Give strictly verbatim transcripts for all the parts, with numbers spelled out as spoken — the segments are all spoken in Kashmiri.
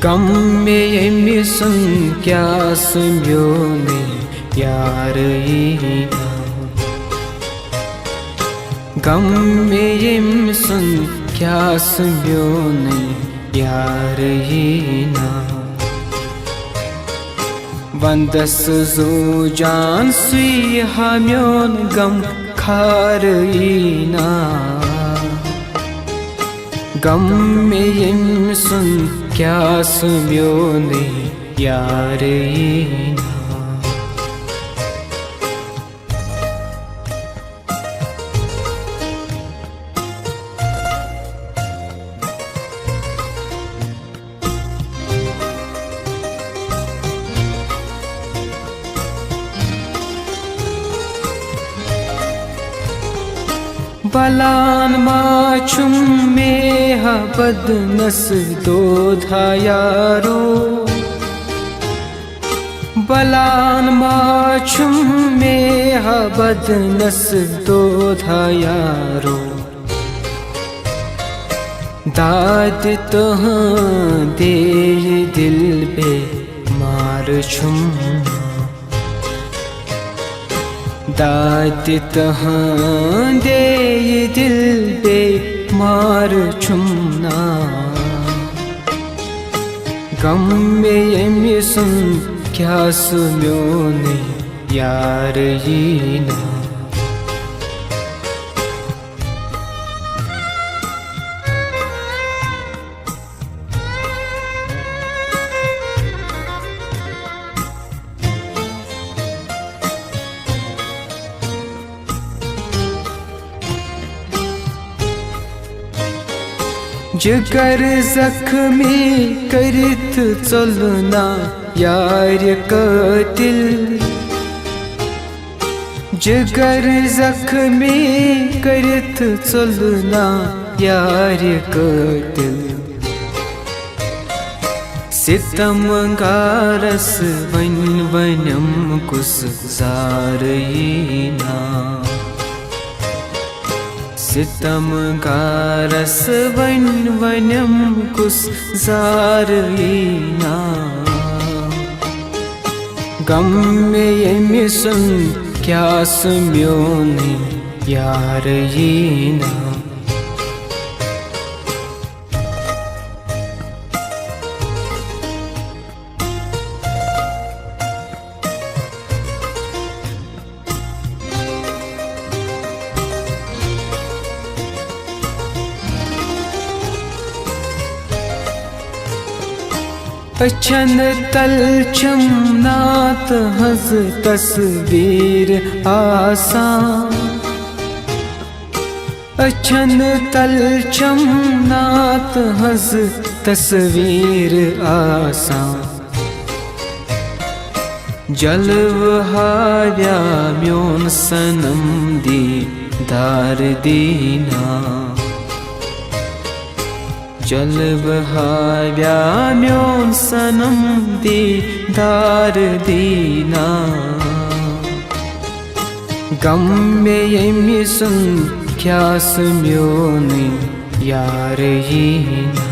غم مےٚ ییٚمہِ سُنٛد کیٛاہ سُہ میونُے یار یی نا۔ غم مےٚ ییٚمہِ سُنٛد کیٛاہ سُہ میونُے یار یی نا۔ ونٛدس زُو جان سُے ہا میون غم خار یی نا۔ غم مےٚ ییٚمہِ سُنٛد کیٛاہ سُہ میونُے یار یی نا۔ بلان ما چھُم مے ہا بدنس دود ہا یارو۔ بلان ما چھُم مے ہا بدنس دود ہا یارو۔ دادِ تُہٕنٛدے یہِ دِل بے مار چھُم نا۔ دادِ تُہٕنٛدے یہِ دِل بے مار چھُم نا۔ غم مےٚ ییٚمہِ سُنٛد کیٛاہ سُہ میونُے یار یی نا۔ جگر زخمی کٔرِتھ ژوٚل نا یارِ قٲتِل۔ جگر زخمی کٔرِتھ ژوٚل نا یارِ قٲتِل۔ ستم گارس وۄنۍ ؤنِم کُس زار یی نا۔ ستم گارس وۄنۍ ؤنِم کُس زار یی نا۔ غم مےٚ ییٚمہِ سُنٛد کیٛاہ سُہ میونُے یار یی نا۔ أچھن تل چھم نعت ہنٛز تصویر آسان۔ أچھن تل چھم نعت ہنٛز تصویر آسان۔ جلوٕ ہاویا میون صنم دیدار دینا۔ جلوٕ ہاویا میون صنم دیدار دینا۔ غم مےٚ ییٚمہِ سُنٛد کیٛاہ سُہ میونُے یار یی نا۔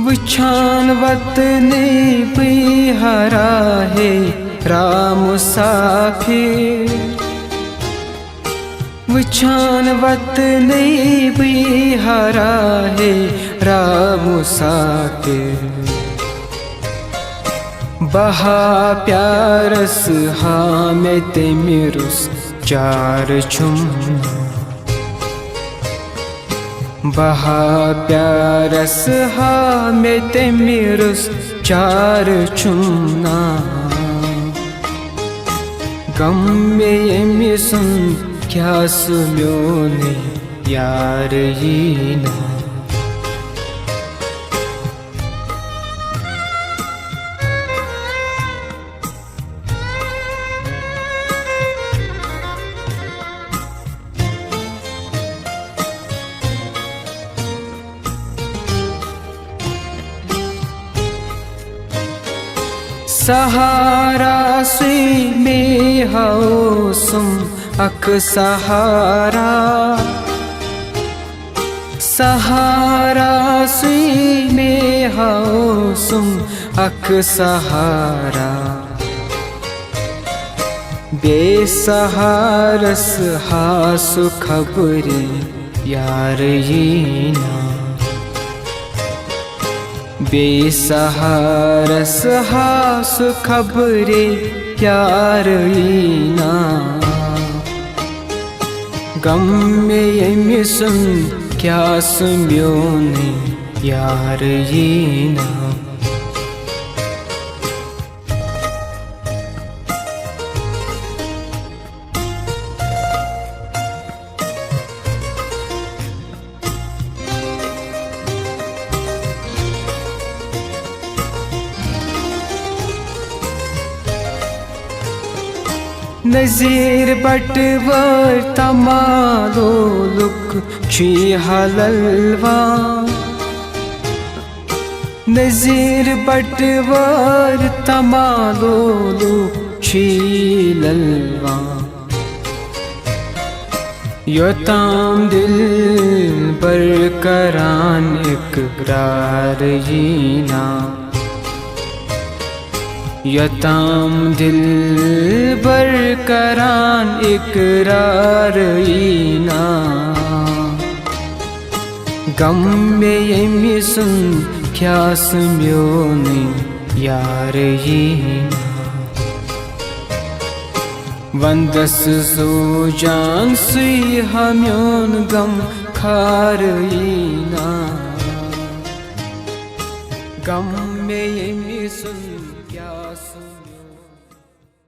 وٕچھان وطنٕے بٕے ہا راہے را مُسافِر۔ وٕچھان وطنٕے بٕے ہا راہے را مُسافِر۔ بہا پیارس ہا مےٚ تٔمۍ روٚس چار چھُم۔ بہا پیارس ہا مےٚ تٔمۍ روٚس چار چھُم نا۔ غم مےٚ ییٚمہِ سُنٛد کیٛاہ سُہ میونُے یار یی نا۔ سہارا سُے مے ہاوسُم اکھ سہارا۔ سہارا سُے مے ہاوسُم اکھ سہارا۔ بے سہارس ہا سُہ خبرے یار یی نا۔ بے سہارس ہا سُہ خبرے یار یی نا۔ غم مےٚ ییٚمہِ سُنٛد کیٛاہ سُہ میونٕے یار یی نا۔ نذیر بٹوٲرۍ تمالولُک چھُ یہِ حللوان۔ نذیر بٹوٲرۍ تمالولُک چھُ یہِ للوان۔ یوٚتام دلبر کران اقرار یی نا۔ یوٚتام دلبر کران اقرار یی نا۔ غم مےٚ ییٚمہِ سُنٛد کیٛاہ سُہ میونٕے یار یی نا۔ ونٛدس سوٗجان سُے ہا میون غم خار یی نا۔ غم مےٚ ییٚمہِ سُنٛد کیٛاہ سُہ